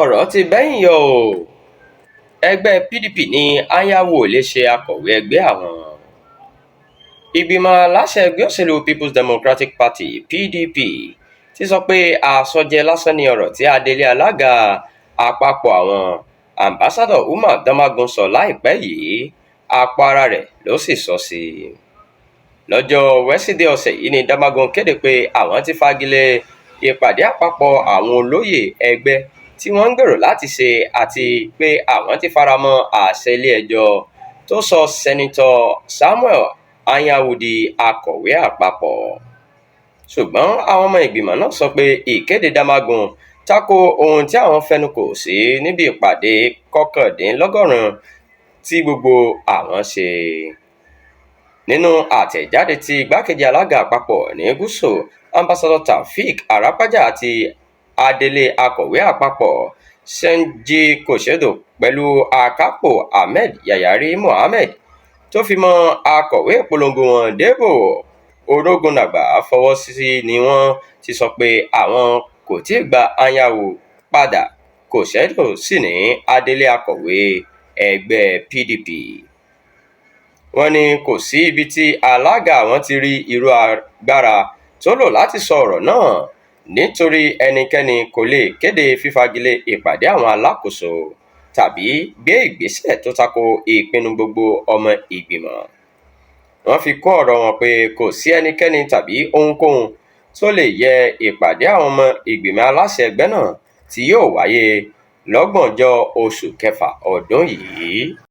Ọ̀rọ̀ ti bẹ́yìn yọ ọ́, ẹgbẹ́ PDP ní Anyanwu ò lè ṣe akọ̀wé ẹgbẹ́ àwọn. Ìgbìmọ̀ aláṣẹ ẹgbẹ́ òṣèlú Peoples Democratic Party (PDP) ti sọ pé àsọjẹ lásán ni ọ̀rọ̀ tí adelé alága àpapọ̀ àwọn, Ambassador Umar Damagum sọ láìpẹ́ yìí, àpò ara rẹ̀ ló sì sọ sí. Lọ́jọ́ wẹ́sídẹ̀ẹ́ ọ̀sẹ̀ yìí ni Damagum kéde pé àwọn ti fagi lé ìpàdé àpapọ̀ àwọn olóyè ẹgbẹ́ tí wọ́n ń gbèrò láti ṣe àti pé àwọn ti fara mọ́ àṣẹ ilé-ẹjọ́ tó sọ Sẹ́nitọ́ Samuel Anyanwu di akọ̀wé àpapọ̀. Ṣùgbọ́n àwọn ọmọ ìgbìmọ̀ náà sọ pé ìkéde Damagum tako ohun tí àwọn fẹnukò sí níbi ìpàdé 99 tí gbogbo àwọn ṣe. Nínú àtẹ̀jáde tí igbákejì alága àpapọ̀ ní gúúsù, Ambassador Taofeek Arapaja àti adelé akọ̀wé àpapọ̀ Ṣẹ́njí Kòsẹ́dọ̀ pẹ̀lú akápò Ahmed Kyari Mohammed tó fi mọ́ akọ̀wé ìpolongo wọn Debo Orogunagba fọwọ́ sí ni wọ́n ti sọ pé àwọn kò tíì gba Anyanwu padà, Kòsẹ́dọ̀ sí ní adelé akọ̀wé ẹgbẹ́ PDP. Wọ́n ní kò sí ibi tí alága àwọn ti rí irú agbára tó lò láti sọ ọ̀rọ̀ náà nítorí ẹnikẹ́ni kò lè kéde fífagilé ìpàdé àwọn alákòóso tàbí gbé ìgbésẹ̀ tó tako ìpinnu gbogbo ọmọ ìgbìmọ̀. Wọ́n fi kún ọ̀rọ̀ wọn pé kò sí ẹnikẹ́ni tàbí ohunkóhun tó lè yẹ ìpàdé àwọn ọmọ ìgbìmọ̀ aláṣẹ ẹgbẹ́ náà tí yóò wáyé lọ́gbọ̀njọ́ oṣù kẹfà ọdún yìí.